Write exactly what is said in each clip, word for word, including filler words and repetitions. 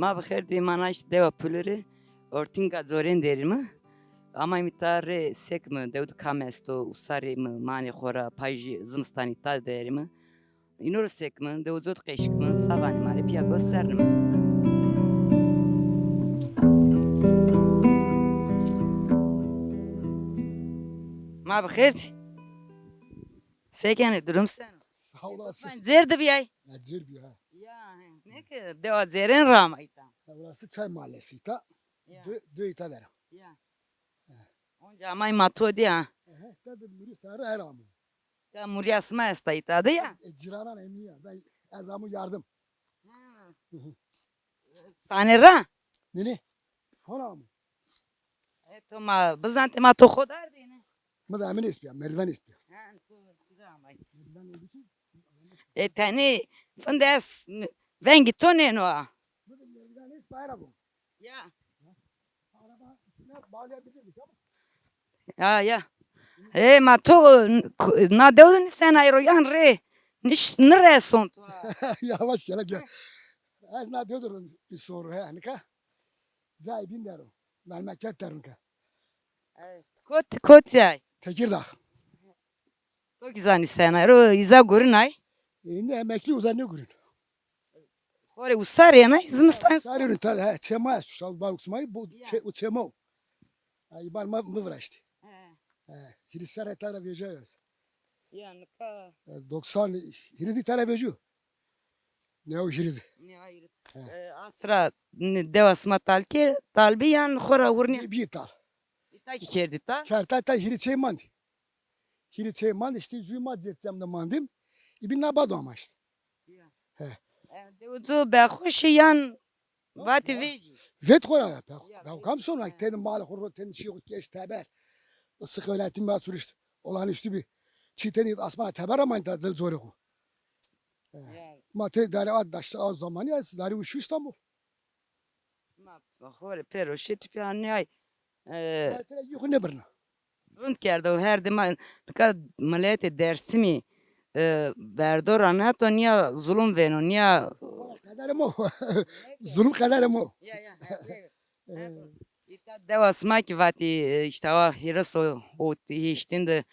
Ma bi xêr dî, ma naşt dewa Pulirî, ortînga corên derî mi. Amay mi ta rê sek mi, dew di kam esto, usarê mi, manê xo ra, pajî zimistanî ta derî mi. Îno ro sek mi, dew cot qeşik mi, savanê ma rê pîya go ser mi. Ma bi xêr dî. Se kenê, durum seno? Sağ olasın. Ben cêr de biyay. Ya cêr biya ha. Ya, he. Ne ki, dewa cêrên ra ama îta. Ya, burası Çay Mahallesi îta. Ya. Dö, dö îta dera. Ya. He. Onca amay ma to diya. Ehe, tabi Muri Sarı her amı. Ya Muriya sima esta îta de ya. E, ciranan emiya. Ben ez amu yardım. Ha. Hı hı. Sane ra? Nini? Hona amı. E, to ma bizante ma to xo dardêne. Mi de emin esbiya, merdiven esbiya. Ha, to kira amay. Merdiven olduğu için. E, tenê finde ez vengî to nêno a. Mi de merdiven esbiya, araba. Ya. Araba üstüne bağlayabilirdik ama. Ya, ya. E, ma to n-, k-, na dew de nîsenay ro yan rê. Niş, nireson to. Yavaş gel, gel. Ez na dew de ro bir soru he, nika. Cayê bîn der o. Memleket der o nika. Evet. Kot, kot yay? Tekirdağ. To kî zanî senay ro, îza gurinay? E, ne emekli uza ne gurin. Xo rê usar yenay, zimistan. Sarı ürün tabii, he, çema, şu şal bar usmayı, bu Ya. çe-, o çema o. Ay, bar ma, mı viraştı. He. He, hiri serre tara vejayız. Ya, nika. Ez doksan, hiri di tara veju. Ne o hiri di. Ne hayır. He. E, asra, ne, dewa sima tal kê, tal bi yan xora hurnî. Bir tal. Îta kî kerdî ta? Kerta ta hiri çey mandi. Hiri çey mandi, işte, jû ma cêrtcem de mandim. Îbî na bado ama işte. Ya. He. E, dew di bexweşî yan vatî vecî? Vet xora ya, pe-, Ya, ya, vet. Kam sonra, He. Teni mal xo ro, teni çî xo keş teber. Sıkı yönetim ve sürüş. Olağanüstü bir. Çî teni asmana teber ama da zil zori xo. He. Ya. Ma te dare at daşta o zamanı ya, siz dare uşu İstanbul. Ma xo rê pêro şitî pîya nîyay. E, Ma tira yî xo nêbirna. Rind kerdo, her dima nika miletê Dersimî, e, berdo ra neto nîya zulum vêno, nîya Qederê mo. Zulum qederê mo. Ya, ya, her, her. E. Îta dewa sima kî vatî, e, işte, awa hîris û hîştîn de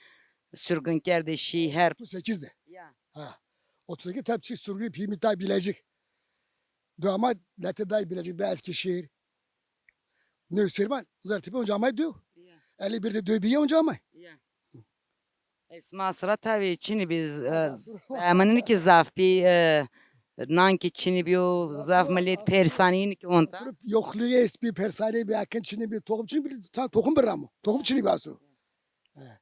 sürgün kerdê şî her. Otuz sekiz de. Ya. Ha. Otuz sekiz tabii çi sürgün pî mi ta Bilecik. Dö ama lete day Bilecik, da Eskişehir. Newsirvan, Uzartepe, onca amay dö. Ya. Elli bir de dö biye onca amay. Ya. Esma sıra tabii çini biz, e, Esma sıra. Emanın ki zaf bir, e, nan ki çini bir o zaf millet persanî ki onta. Yokluğu es bir persane bir yakın çini bir tohum çini bir ta-, tohum bir ramo. Tohum çini bir asur. He.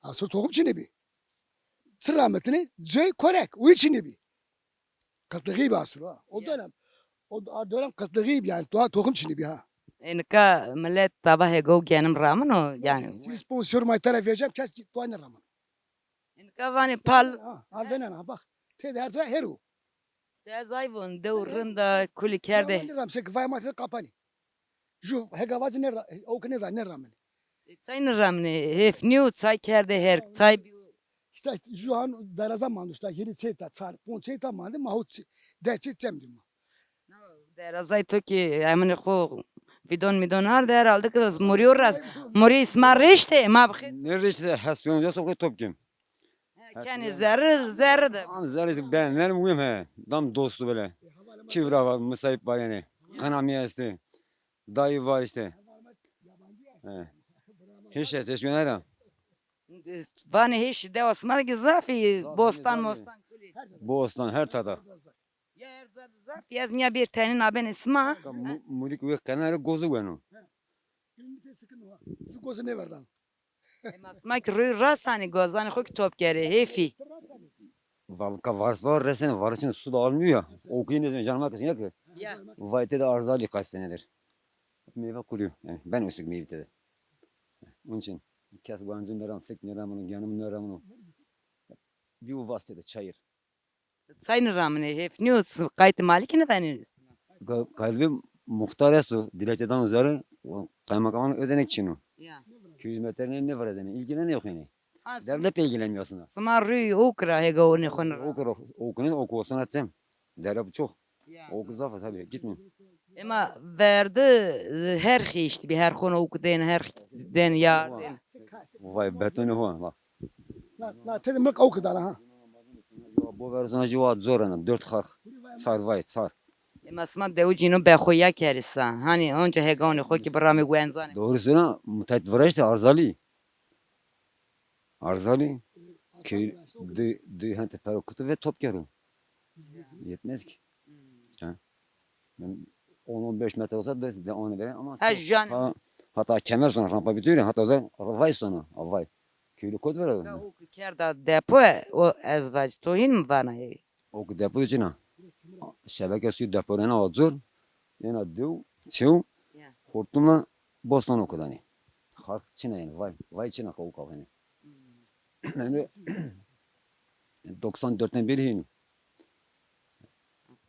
Asur tohum çini bir. Sıra metini cey korek. Uy çini bir. Qitliğî bi asur ha. O Ya. dönem, o a-, dönem qitliğî bi yani, doğa tohum çinî bi ha. E, nika millet taba hêgo genim ramino yani. Sî sponsor ma tera vereceğim, kes ki doğa ne ramino. E, nika vanê pal. Ha, ha, venen ha, bak. Tê de her her o. Te zay von, dew rinda, kulî kerde. Ne ram, sek vay ma te kapanî. Ju hega vazî ne ra-, o ki ne da, ne ramine. E, çay ne ramine, hêf nîyo, çay kerde her, çay bi- İşte şu an deraza mandu, işte hiri çeyta, çar, pon çeyta mandu, ma hut çi-, de çi çem dima. Derazay to ki, emine xo, bidon midon arde herhalde ki muriyo raz, muri isma reşte, ma bixir. Ne reşte, hesyon diyorsa koy top kim. He, kenê zerri, zerri de. Am zerri ben, benim uyum he. Dam dostu böyle. Çi vira var, musayip var yani. Kanamiye este. Dayı var işte. He. Hiç ses, ses yönera. Vanê hêşî dewa sima ki zafî, zafî, bostan, zafî. Mostan kulî. Bostan, her tada. Ya her zaf, zaf, ez niya bir tenin abenê sima. Mu-, mudik ve kenarı gozu weno. Şu gozu nêverdan. Ema sima ki rûyê rasanî gozanê xo ki top kerê, hêfî. Valka varis var, resene varisin su da almıyor ya. O ki ne zaman canıma kesin ya ki. Ya. Vayte de arzali kastenedir. Meyve kuruyor. Yani ben ösük meyvete de. Onun için kes vancı neram, sek neram onu, yanım neram onu. Bir uvastede çayır. Çay nêramine, hêf nîyo, qaytê malikî nêvenî. Ga-, qaytê muxtar esto, dilekçeden üzeri, o kaymakamın ödenek çino. Ya. İki yüz metre ne var edene, ilgilenen yok yani. Ha, sima- Devlet de ilgilenmiyor aslında. Sima rûyê ok ra hêga onê xo nêra. Ok ra, ok ne, ok olsun atsem. Dere bu çok. Ya. Ok zaf tabii, gitmiyor. Ema verdi, e, her xîştî bî, her xona ûk dên, her den yar dên. Vay betonê ho, bak. Na, na tede mi qawk dana ha. Ya bo verzona jî wa zor ena, dört xax, çar vay, çar. Ema sima dewi cîno be xo ya kerî sa. Hani onca heganê xo ki biramê wenzanê. Doğru söyle, müteahhit viraştı, arzali. Arzali. Köy, dü, dü hente pero kutu ve top kero. Yetmez ki. Ha. Ben on on beş metre olsa da, da onu veren ama Ha, çok jan- ha-, hatta kemer sonra rampa bitiyor ya, hatta da vay sonra, vay. Köylü kod ver Ka adamı. O ki kerda depo, o ezvac tohin mi vana ey? O ki depo içine. Şebeke suyu depo rena o zor. Yena dew, çew, Ya. Hortumla bostan o kadani. Halk çine yani, vay, vay çine kavuk kavuk yani. Hmm. Yani doksan dörtten beri hini.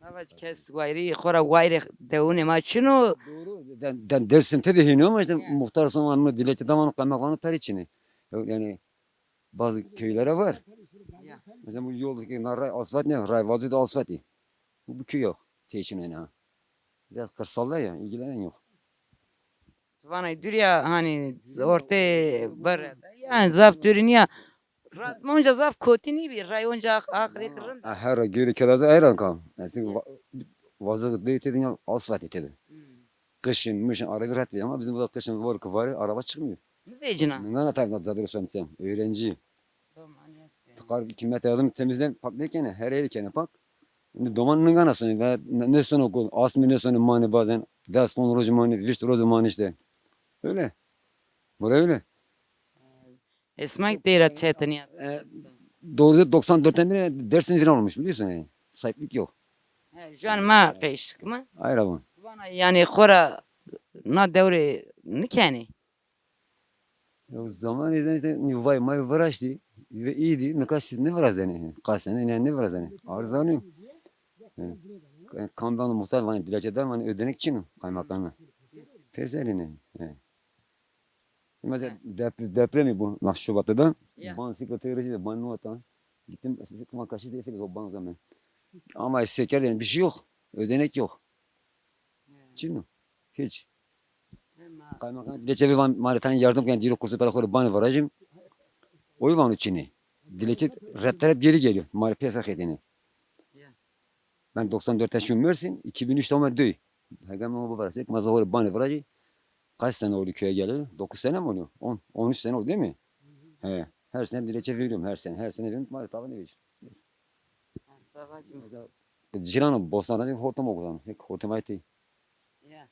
Savac kes wayri, xora wayri deunê ma çino. Doğru. Den, den Dersim te de hini ama işte Ya. Muhtar sonra mı dilekçe damanı kaymaklarını peri çini. Yani bazı köylere var. Ya. Mesela bu yoldaki nar asfalt ne? Ray vaziyette asfalt. Bu, bu köy yok. Şey için yani ha. Biraz kırsalda ya, ilgilenen yok. Vana dûrîya, hanî ortê bir. Yani zaf dûrî nîya. Rast mi onca zaf kotî nîbî. Ray onca ax-, axirê ki rind. Ha, her gêrê keraze ayran ka. Esin va-, vazı de tedin ya, asfalt tedin. Hmm. Kışın, mışın araba rahat değil ama bizim burada kışın var ki var, araba çıkmıyor. Ne vecina? Ningana tabii zaten söyleyeyim. Öğrenci. Tamam, anne. Tıkar iki metre yardım temizlen, pak ne kene, her yeri kene pak. Şimdi doman ningana sonu ve ne, ne sonu kul, asmi ne sonu mani bazen, ders pon roz mani, vişt roz mani işte. Öyle. Buraya öyle. Esmak dera çetiniya. E, doğrusu doksan dörtten beri Dersim falan olmuş biliyorsun yani. Sahiplik yok. He, şu an ma peştik mi? Hayır abi. Vana yani xora na devre nikeni. Ya zamanî de işte, ni vay may viraştî ve iyiydi. Nika siz ne virazenê? Kaç sene ne, ne virazenê? Arzanı. He. Kamdan muhtar var, dilekçeden var, ödenek çin kaymakamına. Pezeline. He. Mesela dep-, depremi bu, nah Şubat'ta da. Ya. Ban sekreteri de, ban nota. Gittim, kuma kaşı diye o ban zaman. Ama şeker yani bir şey yok. Ödenek yok. Çin o. Hiç. Kaymakam dilekçe ve van, mare tane yardım, yani diro kursu para koyup bana varacım. O van içini. Dilekçe red taraf geri geliyor. Mare piyasa xetini. Ya. Ben doksan dört yaşım Mersin, iki bin üç ama döy. Hegam ama bu varacak. Maza koyup bana varacı. Kaç sene oldu köye geleli? Dokuz sene mi oluyor? On, on üç sene oldu değil mi? He. Her sene dilekçe veriyorum, her sene. Her sene veriyorum. Mare tavan ne verir? Savaşım. Cirano bostan hortum okudan. Hek hortum aytî. Ya.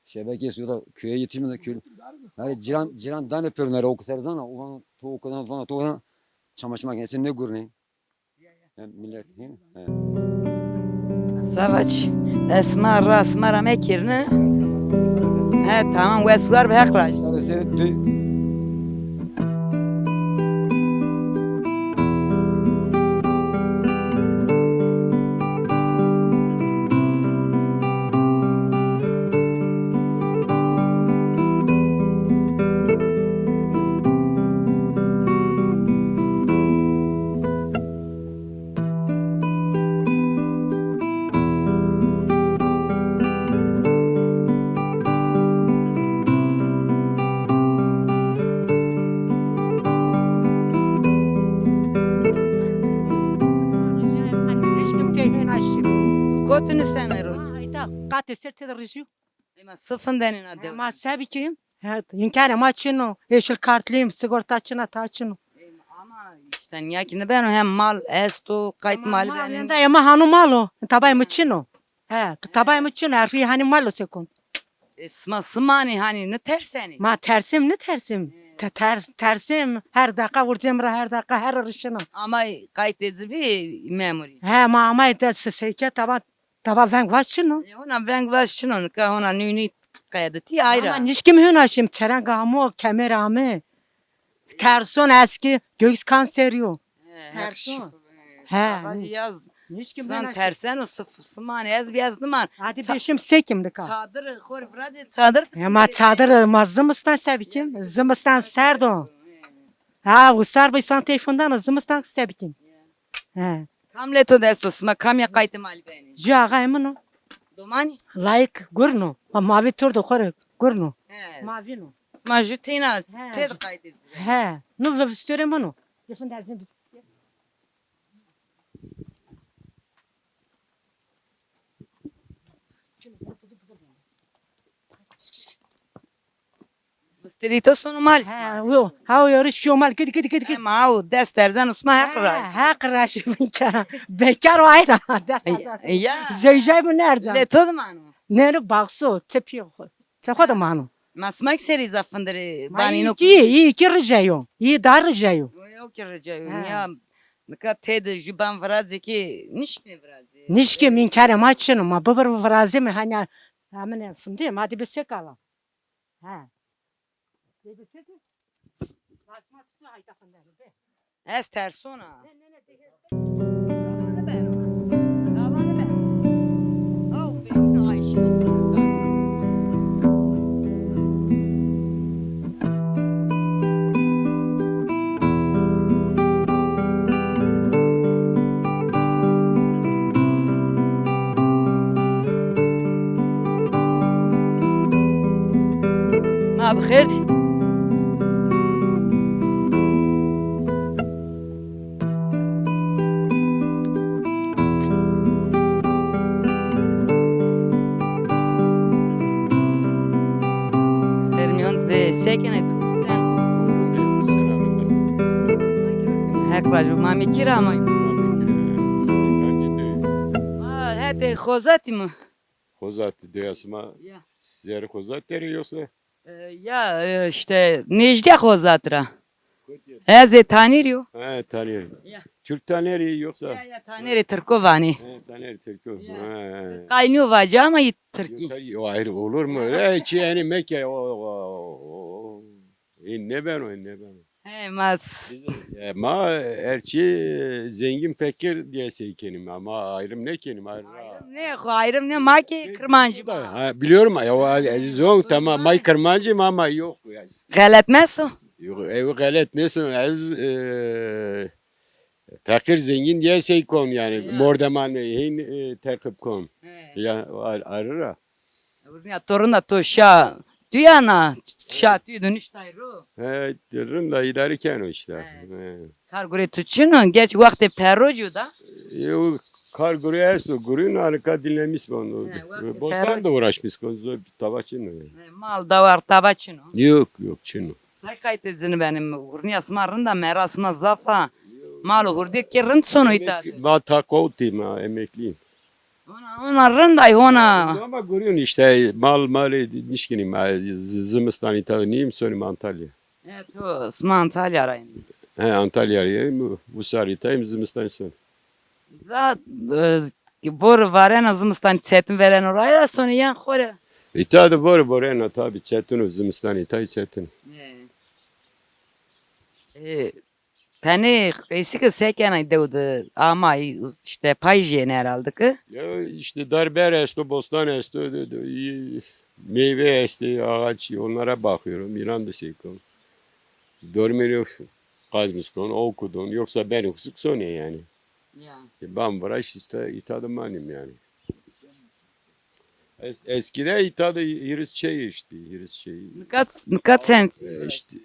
Şebeke suyu da köye yetişmedi köy. Hani ciran, ciran dane pörünleri oku serzana. Ulan tu okudan sonra tu çamaşır makinesi ne gurne. Hem millet, he? He. Savaş, esma rasma ra mekirne. He, tamam, wes war be, Heq raj. Seni dü- Nişkim teyhên aşî. Kotini sene ro? Ha, ayta, qatê ser tede rijî. Ema sıfın denina de. Ma sebikim. He, inkar ma çino. Yeşil kartlıyım, sigorta çina, ta çino. Ama işte niye ki ne ben hem mal esto, kayıt mal benim. Ema hanu malo. Tabay mı çino. He, tabay mı çino. Erri hani malo sekon. E, sma sımani hani ne terseni? Ma tersim, ne tersim? Te ters, tersim. Her dakika vurcem ra, her dakika her rişina. Ama kayıt edildi memuri. He, ma ama de se-, seyke taba, taba veng vaş çino. E, ona veng vaş çino, ka ona nüni kaydeti ayra. Ama nişkim hüna şim, çereng amo, kemer ame. Terson eski, göğüs kanseri o. He, terson. He. Yaz. Nişkim zan tersen o sıf-, sıman ez bir ez niman. Hadi beşim sekim dika. Çadır, xor biraz çadır. Ama çadır ma zimistan sebikim. Zimistan serdo. Ha, usar bi san teyfundan zimistan sebikim. He. Kam leto desto sma, kam ya qaytê malî benî? Ju axayê min o. Domanî? Layik gurno. Ma mavî tur de xo rê gurno. He. Mavî no. Ma jü têna, he, têd qaytê zî. He. No ve vistore mano. Yefin derzin biz. Mistirî to sono mal. He, wo. Ha, o yarış şiyo mal. Gidi, gidi, gidi, gidi. Ema o dest erzeno sima heq ra. Heq ra şi bin kera. Bekar o ayra. Dest erzeno. Ya. Zeyzey bu nerede? Le to de mano. Nere bakso. Tepi. Ti xo de mano. Ma sima ki serî zaf findirê banîno. Î ki, î ki rijeyo. Î da rijeyo. Yo ki rijeyo. Ha. Ya, nika têde jü ban virazê ki nişkînê virazê. Nişkî min kere ma çino. Ma bibir virazê mi hanya. Amine findê ma di bi sekala. Ha. Di bi sekala. Ma sima tu hayta findere be. Ez tersona. Ravanı ben. Ravanı ben. Aw, benim Ayşe. Ma bi xêr dî. Xêr mîyon di be, se kenê tu? Sen? Heq rajî, ma mi kî ra amay? Ma hetê Xozatî mi? Xozatî, deya sima. Ya. Zerrê Xozatî der ê yoksa? E, ya, e, işte, nêjdîya Xozatî ra. Ez ê Tanîrî yo. He, Tanîrî. Ya. Türk Tanîrî yoksa? Ya, ya, Tanîrî Tirko vanî. He, Tanîrî Tirko. Ya. He, he. Kaynîyo vaca ama yî Tirkî. Yok, tabii, o ayrı olur mu? Öyle şey yani meke, o, o, o, o. E, ne ben o, ne ben o. He, ma s- Biz, e, ma her şey, e, zengin fakir diye şey kenim ama ayrım ne kenim ayrı. Ayrım ne, xo ayrım ne, ma ki Kirmancî ma. Ha, biliyorum ya, o Aziz Yong, tamam, ma Kirmancî ma, ama yok yani. Xelet meso? Yok, ev xelet nesin? Ez, e, fakir zengin diye şey kon yani. Ya. Mordeman hin, e, tekip kon. He. Ya, ar-, arıra. Vurnia to rinda to şa tu ya na, şa tu de niştay ro. He, rinda îdare keno işte. He. He. Kar gurê tu çino, geç wextê perocî da. Yo, kar gurê esto, gurîn anika dinlemiş kon. He, wextê perocî. Bostan da uğraşmış kon, zor tava çino. He, mal dawar tava çino. Yok, yok, çino. Say qaytê zini benim, hurniya sima rinda, mera sima zafa. Mal û hurdê ke rind sono îta de. Ma takotî ma, emeklîyim. Hona, hona rind ay hona. Ama görüyorsun işte, mal, mali nişkinî ma, z-, zimistan îta de nîyim, sonîm Antalya. E, to, sima Antalya ra yîn. He, Antalya ra yîn, bu, bu sarî tayım, zimistan son. Za, e, vor varena zimistan çetin vereno rayra sonî yan xore. Îta de vor vorena tabi çetin o, zimistan îta çetin. E. E, Tenê qeysî ki se kenay dew de ama işte pay jêne herhalde ki. Ya işte darber esto, bostan esto, de, de, iyi meyve esto, ağaç, onlara bakıyorum. İnan da şey kon. Dormir yok, kazmış kon, okudun. Yoksa ben kusuk sone yani. Ya. E, ben bıraş işte itadı manim yani. Es-, eskide îta de hîris çey eştbî, hîris çey. Nika, nika çend? E, işte,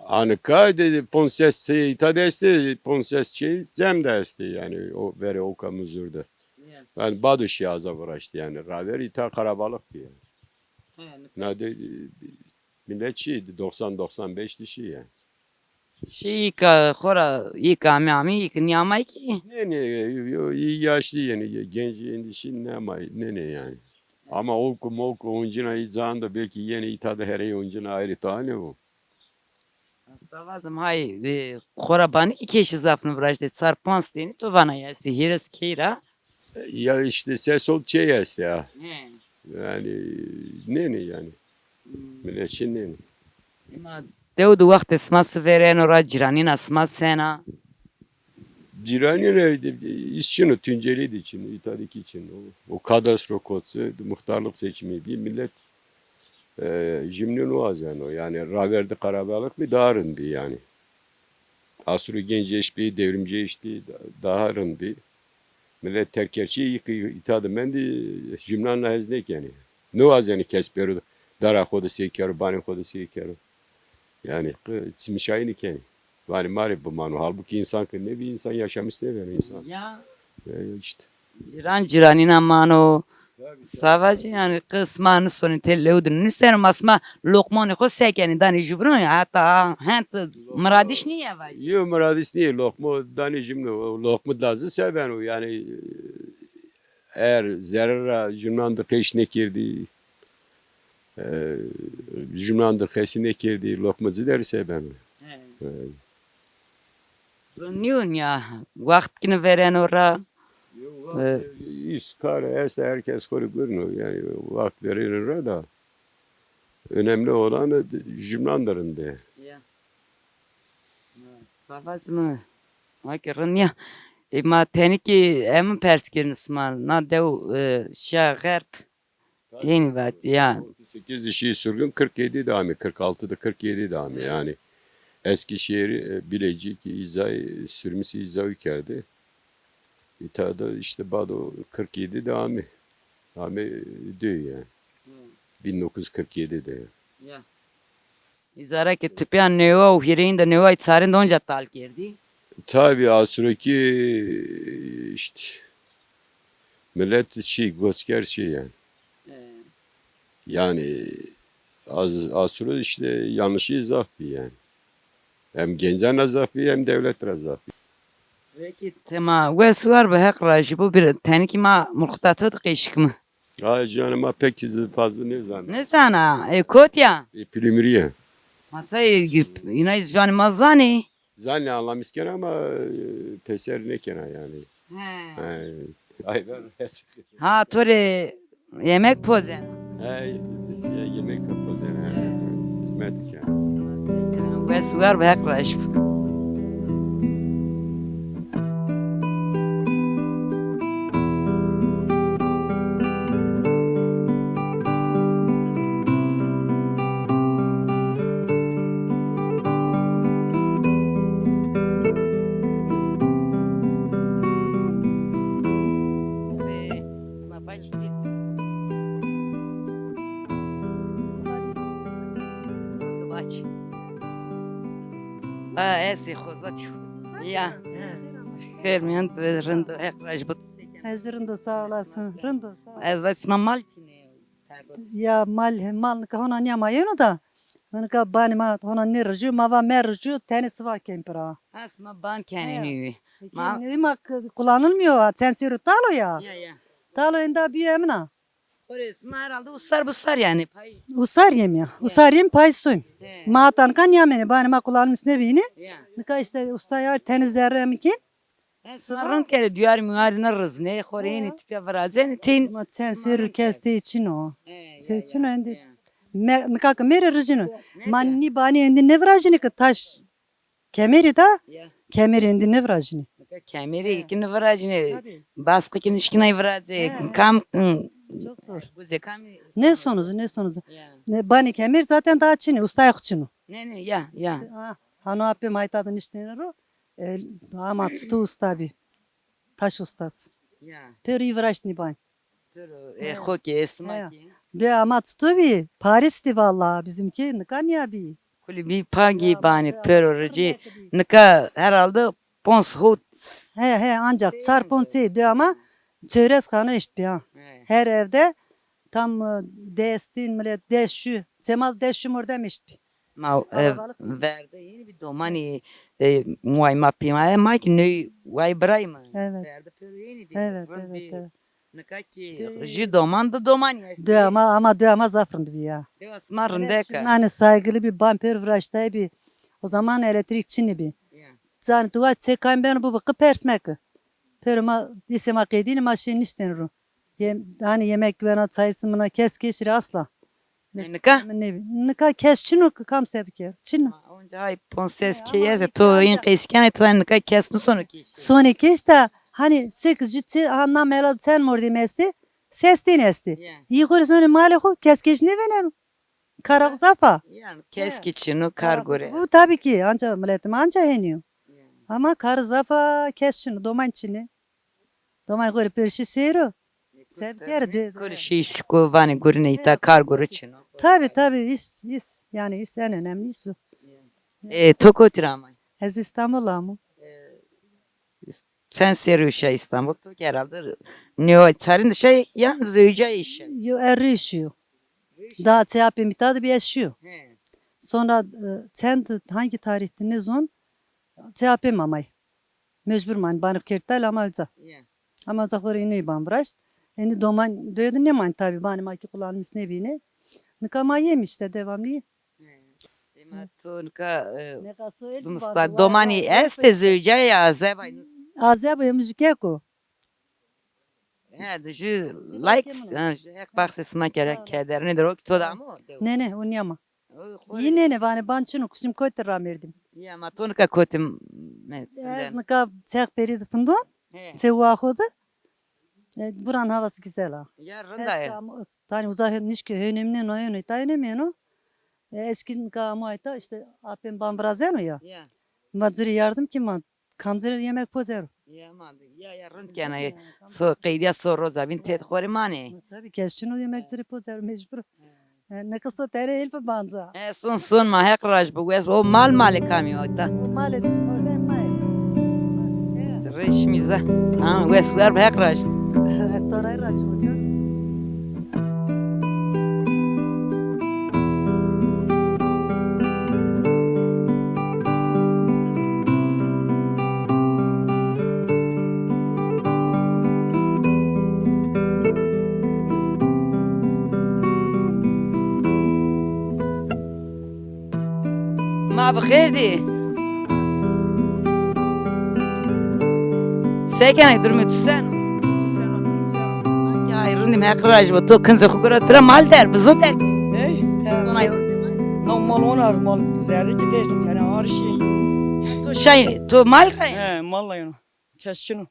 anika de ponc ses çey îta de estê, ponc ses çey cem de estê yani o verê oka Muzur de. Ya. Yani bado şîya aza viraştî yani. Raver îta karabalık bî yani. He, nika. Na de, e, millet şî, doksan doksan beş de şî yani. Şî îka xora, îka amî amî, îka nîyamay kî. Ne ne, yo, yo, yaşlı yeni, genç endişi ne amay, ne ne yani. Ama o ku mok oncuna î zanda belki yeni îta da herey oncuna ayrı tane o. Savazım hay, e, xora bani ki keşi zafını viraşte, çar panc teni to vana ya, işte, hîris keyra. Ya işte ses ol şey este ya. He. Yani ne ne yani. Hmm. Millet şey ne ne. Ema dew de wextê sima si vereno ra, cîranîna sima sena? Cîranîna îş çin o, Tunceli de çin o, îta de kî çin o. O kadastro kotsi, muhtarlık seçimi bir millet, e, jimnî no wazeno. Yani raver de karabalık bir daha rind bir yani. Asrû Genc eşbî, Devrimci eşbî da-, daha rind bî. Milet terkerçî yê ki îta de mendî, jimnan na hez nêkenê. Nêwazenê kes bêro dara xo de sey kero, banê xo de sey kero. Yanî qi-, çimişayî nêkenê. Vanê ma rê bimano. Halbukî însan ke nêbî, însan yaşamis nêbeno însan. Ya. E, îşte. Cîran cîranîna mano. Savaşî yanî qisma nisonî tê lew de nuseno, ma sima loqmonê xo se kenî, danê jubron ya, heta hent miradîş nîye vay. Yo, miradîş nîye, loqmo danê jubno, loqmo da zî se beno yanî, eğer zerre ra jubnan de qeş nêkerdî, e, jubnan de qesî nêkerdî, loqmo ci derî se beno. He. He. Rind nîyo ya, waxt kî nêvereno ra. Yo, e, waxt, e, îş, kar esta, herkes xo rê gurno. Yanî waxt verêno ra da. Önemli olan, e, jimnan de rind ê. Ya. Savaş mi? Ma ki rind ya. E, ma tenî ki em pers kirin sima. Na dew, e, şa xerb. Hên vat ya. Otuz sekiz de şî sürgün, kırk yedi de amî, kırk altı de, kırk yedi de amî. Hı. Yanî Eskişehir, e, Bilecik, îzay, sürmüsü îzay kerdî. Îta da îşte bado kırk yedi de amî. Amî dö yanî. Hı. Bin dokuz yüz kırk yedi de. Ya. Îzara ke tipîya newa û hîrêyin de, newa çarên de onca tal kerdî. Tabî, asiro kî îşte milet şî, goçker şî yanî. E. Yanî az, asiro îşte yanlışî zaf bî yanî. Hem gencan ra zaf bî, hem dewlet ra zaf bî. Peki, tema wes war bi, Heq razî bo, bir tenî kî ma mulxita to de qeşik mi. Ay canım, ma pek fazla nêzana. Nêzana, e, kot ya? E, Pilimiriye. Ma tay, e, inay canê ma zanê. Zanê, anlamis kena ama, e, peyser nêkena yanî. He. He, ay ben. Ha, to rê yemek pozena. He, yemek pozena. He. Hizmet kena. Wes war bi, Heq razî bo. Sima paç kî. Paç. Ba, ez ê xo zatî. Ya. Xêr mîyan be, rind o, Heq razî bo. Ez rind o, sağ olasın. Rind o, sağ ol. Ez va sima mal kî nê. Ya mal, mal nika hona nîya ma yeno da. Nika banê ma hona nêrijîyo, ma va merijîyo, tenê siva ken pira. Ha, sima ban kenê nîyo. E, ma kullanılmıyor, sensörü talo ya. Ya, ya. Talo enda bîyo emina. Orê sima herhalde usar busar yanî pay. Usar yem ya. Usar yem pay soym. He. Ma hata nika nîyamêne, banê ma kullanılmış nêbîyîne. Ya. Nika îşte usta ya tenê zerre mi ken. He, sima rind kerê, duyar muarî nêriznê, xo rê hênî tipîya virazenê, tîn. Ma çend serrî kes tê çin o. He, tê çin o endî. Nika ke mêrê rijîno. Ma nî banî endî nêvirajînê ke taş kemerî da, kemerî endî nêvirajînê. Nika kemerî kî nêvirajînê. Tabî. Baskı kî nişkînay virazê. He. Kam, hı. Çok zor. Guzê kam. Nêsono ci, nêsono ci. Ya. Banî kemerî zaten daha çin ê, ustayê xo çin o. Nê, nê, ya, ya. Ha, hano apê ma îta de niştêne ro. E, ama çito usta bî. Taş ustası. Ya. Pêro î viraştnî banî. Pêro, e, xo kî, e, sima kî. Dö ama çito bî. Paris dî valla, bizimkî nika nîya bî. Kulî bî pagî banî, pêro ricî. Nika herhalde ponc hot. He, he, ancak çar ponc sey dö ama çewres xane eşt bî ha. He. Her evde tam, e, des tîn milet, des şu. Çemaz des şu mordem eşt bî. Ma, e, verde hênî bî domanî, e, muay ma pîma, e, ma kî ney way biray mi? Evet. Verde pêro hênî bî. Evet, evet, evet. Nika kî jü doman, di domanî estê. Dö ama, ama dö ama zaf rind bî ya. Dö sima rindek a. Nanî saygılı bî, ban pêro viraştayî bî. O zaman elektrik çinî bî. Ya. Zanî tu wa çê kam beno bibo, qi pers meke. Pêro ma, îsê ma qedînî ma şî niştên ro. Yem-, hani yemek wena, çay simina, kes kêşî rê asla. E, nika? Nika kes çin o ki kam se biker. Çin o. Ma onca hay ponc ses key esta, to în qeyskenê, to nika kes nêsono kêşî. Sonê kêş de, hani sek jü çi, ha, na mela çend mordem estê, sestên estê. Ya. Yî xo rê sonê malê xo, kes kêş nêvêneno. Kara zaf a. Yanî kes kî çin o, kar gore. Bu tabii ki, anca miletê ma anca hênî yo. Ya. Ama kar zaf a, kes çin o, doman çin ê. Doman xo rê perşî seyro. Sev kerde. Kul şiş ku vanê gurine îta kar guru çino. Tabi, tabi, iş, iş. Yani iş en önemli iş o. E, to kotî ra amay? Ez İstanbul amo. E, çend serrî şa İstanbul? To ki herhalde neo çarin de şa yan zewca iş. Yo, errî şiyo. Daha çê apê mi ta de bî ez şiyo. He. Sonra, e, çend, hangi tarihti ne zon, çê apê mi amay. Mecbur man, bana kertay ama uza. Ya. Ama uza xo rê inoy ban viraşt. Eni doman doydu ne man tabi, bana ma ki kullanmış ne bine. Nika ma yem işte devamlı. He. Ema to nika, e, zimistan domanî este zewca ya azeba. Azeba yemujike ko. He, de jü likes, ha, jü heq baxsê sima kere, kederine de ro ki to da amo? Ne, ne, o niyama. Yine ne, vane ban çino, kuşim koti ra merdim. Ya, ma to nika koti me-, ez nika çex peri de fundon, çê wa xo de. E, buran havası güzel ha. Ya, rind a. Tani uza nişke önemli no, önemli, ta önemli no. E, eski nika amo ayta işte apem ban virazeno ya. Ya. Ma ziri yardım ki ma Kamzirê yemek pozero. Ya, ma, ya, ya, rind kena. So qeydiya so roza bin têt xo rê manê. Tabii, kes çino yemek zirê pozero mecbur. E, ne kısa tere elfi banza. E, son son ma heq raj bu wes o mal malê kamî o ta. O malê orada mal. Reşmiza. Ha, wes ver heq raj. Heq to raj bu diyor. Ma bi xêr dî. Se kenê, durumê tu sen o? Ay, rindîm, heq raj bo. To kinzê xo gurat pira mal der, bizo der. Ey, he. Sona yortê mal. No mal onar, mal zerrî ki de işte tene arşî. To şay, to mal ra yê? He, mal ra yeno. Kes çino.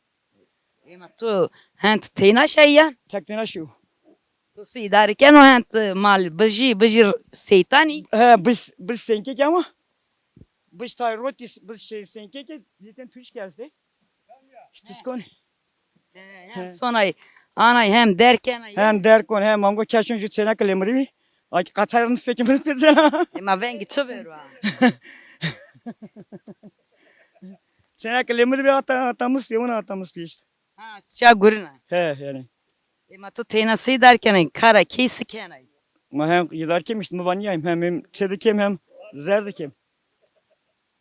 Ema to hend teyna şay yan? Tek teyna şiyo. To si îdare keno hend mal bijî, bijî seytanî? He, biz, biz senkek ama. Biz tay rotis, biz şey senkek, zaten Türk geldi. Tiskon. He, hem sonay, anay hem derkenay. Hem derkon, hem mango keşun ju çenek lemri. Ay, kaçarın fekim pezena. Ema vengi çi bero ha? Çenek lemri bir ata, atamız bir, ona atamız bir işte. Ha, ça gurina. He, yani. Ema to teyna sey dar kenay, kara key si kenay? Ma hem yedar kem işte, ma vaniyayım, hem, hem çedi kem, hem zerdi kem.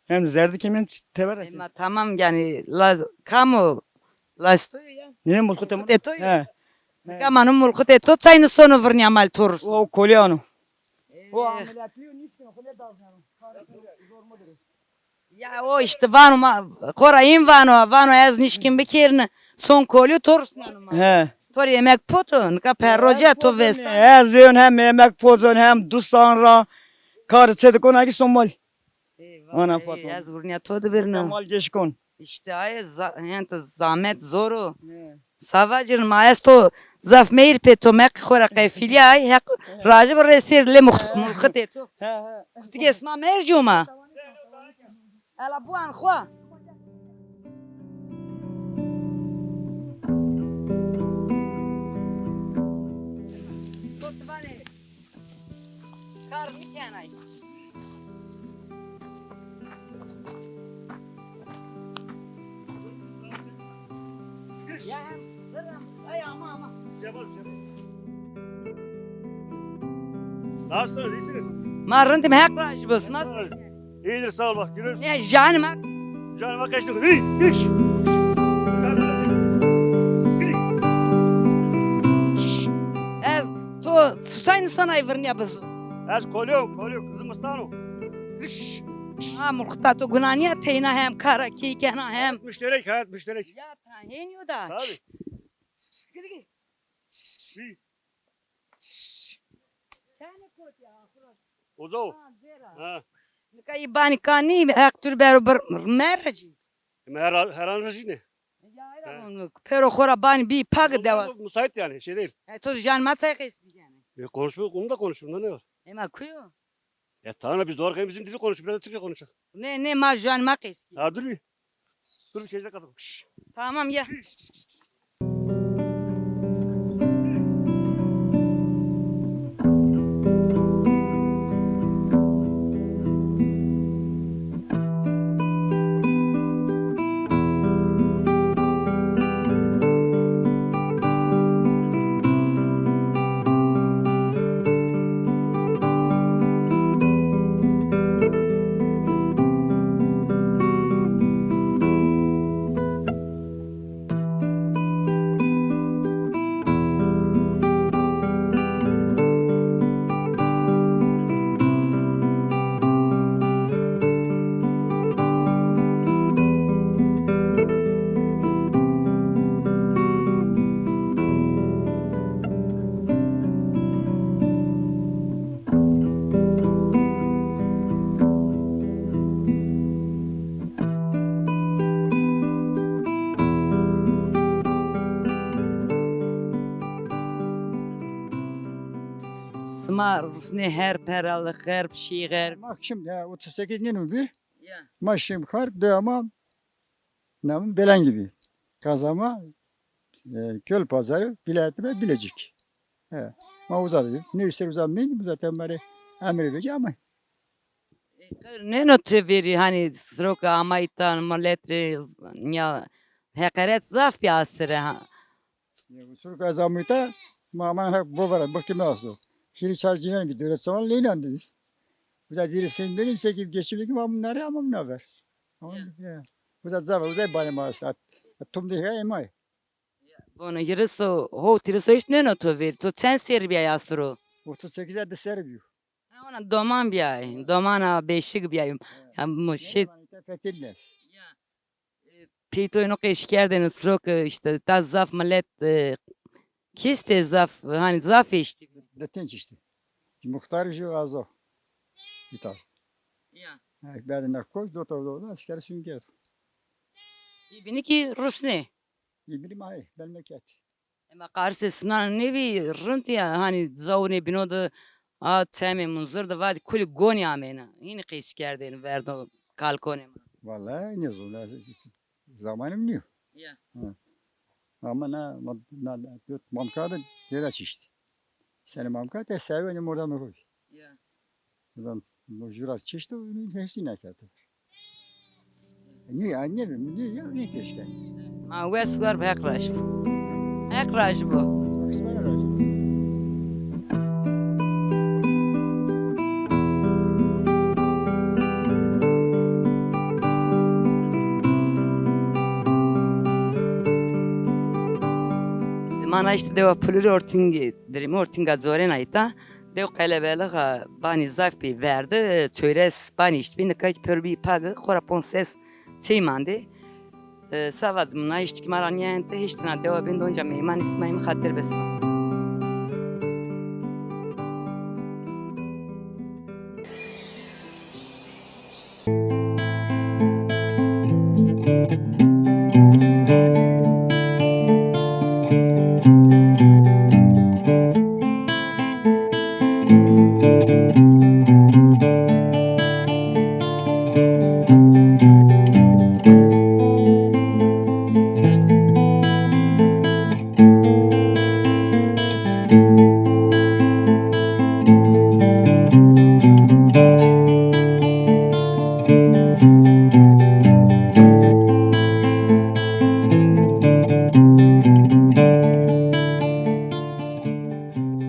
Hem zerdi kem hem teber. Ema tamam yani, la, kamo, la stoyo ya. Ne mulkute mu? Mulkute to ya. He. Nika ma no mulkute to çayni sono virniya mal torus. O kolyano. O ameliyatlı niçkin, o kolye dazmıyorum. Zor mudur? Ya o işte vano ma, xora in vano, vano ez nişkin bikirni, son kolyo to rusneno ma. He. To rê yemek poto, nika perroca to vesa. Ez ön hem yemek poton hem dusan ra kar çedikon agi son mal. Ana Fatma. Ez vurniya to de birna. Mal geşkon. İşte ay za-, hent zahmet zor o. He. Savacir ma esto zaf meyir pê to meq xora qefilîyay heq rajib resir lê mux-, mulxitê to. He, he. Kutik esma mercuma. Ela buan xo. To tivane kar nikenay. Ya hem zırram. Ay ama ama. Nasılsınız? İyisiniz? Ma rindim, heq rajî bo. Nasıl? İyidir, sağ ol, bak, görüyorsun. Ne canıma? Canıma kaçtı. Hey, hiç. Ez to susayn sonay virniya bizu. Ez kolyo, kolyo, kızım ıstano. Hiç. Ha, mulxita to gunaniya teyna hem kara key kena hem. Müşterek, hayat müşterek. Ya ta hênî yo da. Tabii. Şş, şş, şş, gidi gidi. Şş, şş. Kene kotî ya, xuro. Ozo. Ha, zêra. Ha. Nika î banî kanî heq tur bero bir merricî. Ema her, her an rejîne. Ya, her an. Pero xora banî bî pag dewa. Müsait yani, şey değil. E, to jan ma çay qeys bî yani. E, konuşma, onu da konuşma, ne var? Ema kuyo? Ya tamam, biz doğarken bizim dili konuşuyor, biraz da Türkçe konuşacak. Ne, ne, ma juan ma qeski. Ha, dur bir. Dur bir, keyfine katalım. Şşş. Tamam, ya. Rusnê herb, heralix herb, şîx herb. Ma şim, ya, otuz sekiz nêno vîr. Ya. Ma şim xarb, dewa ma namı Belengî bî. Kaza ma, e, Köl Pazarı, vilayeti ma Bilecik. He. Ma uza bî. Nêwî ser uza mîn, uza temare emrê vecî ama. E, qir nêno tu vîrî, hanî siroka amay ta, milet rê ya heqeret zaf bî asire ha. Ya, bu sürük ez amuyta, ma aman hep bovara, bıktım asto. Hiri çar cinen bir döret zaman leylan dedi. Bu da diri sen benim sekiz geçimlik ama bunları ama buna ver. Ama Ya. Ya. Bu da zava, bu da bana maaş at. Tum de ya emay. Bono hiriso, ho tiriso hiç nêno tu vîr. Tu çend ser bîyay asiro? Otuz sekize de ser biyo. Ha, ona doman bîyay. Domana beşik bîyay. Ya mu şey. Fetilnes. Peyto ino qeşkerdêne sirok, işte ta zaf milet, e, kiştê zaf, hani zaf eştî. De tenç işte. Muhtar ju azo. İtal. Ya. Berdina koç, dotor dodo, asker sün kerdo. Îbini ki rusnê. İbini mahi, belmeket. Ema qarisê sinan nêbî rind ya, hani zawunê bîno de a çemê Munzur de vadî kulî gonî amêne. Hînî qeşkerdêne verdo kalkonê ma. Vallahi ne zor, ne zamanım niyo. Ya. Ama na, na, na, na mamka da dera çişti. Seni mamka te sevi ne morda mı koy. Ya. Zan mojura çişti, hepsi ne kerdi. Niye anne mi? Niye ya ne keşke? Ma wes wer bi, Heq raj bo. Heq raj bo. Kısmına raj. Ma na işte dewa Pulur ortingi, dirimi ortinga corena ita. Dew qelebelixa banî zaf bî verdi, çewres banî îşt bî, nika ki pir bî pagi, xora ponc ses çey mandê. E, savac mı na îşt ki ma ra nîyayente hiştina dewa bîn de onca meyman îsmayî mi xatir besma.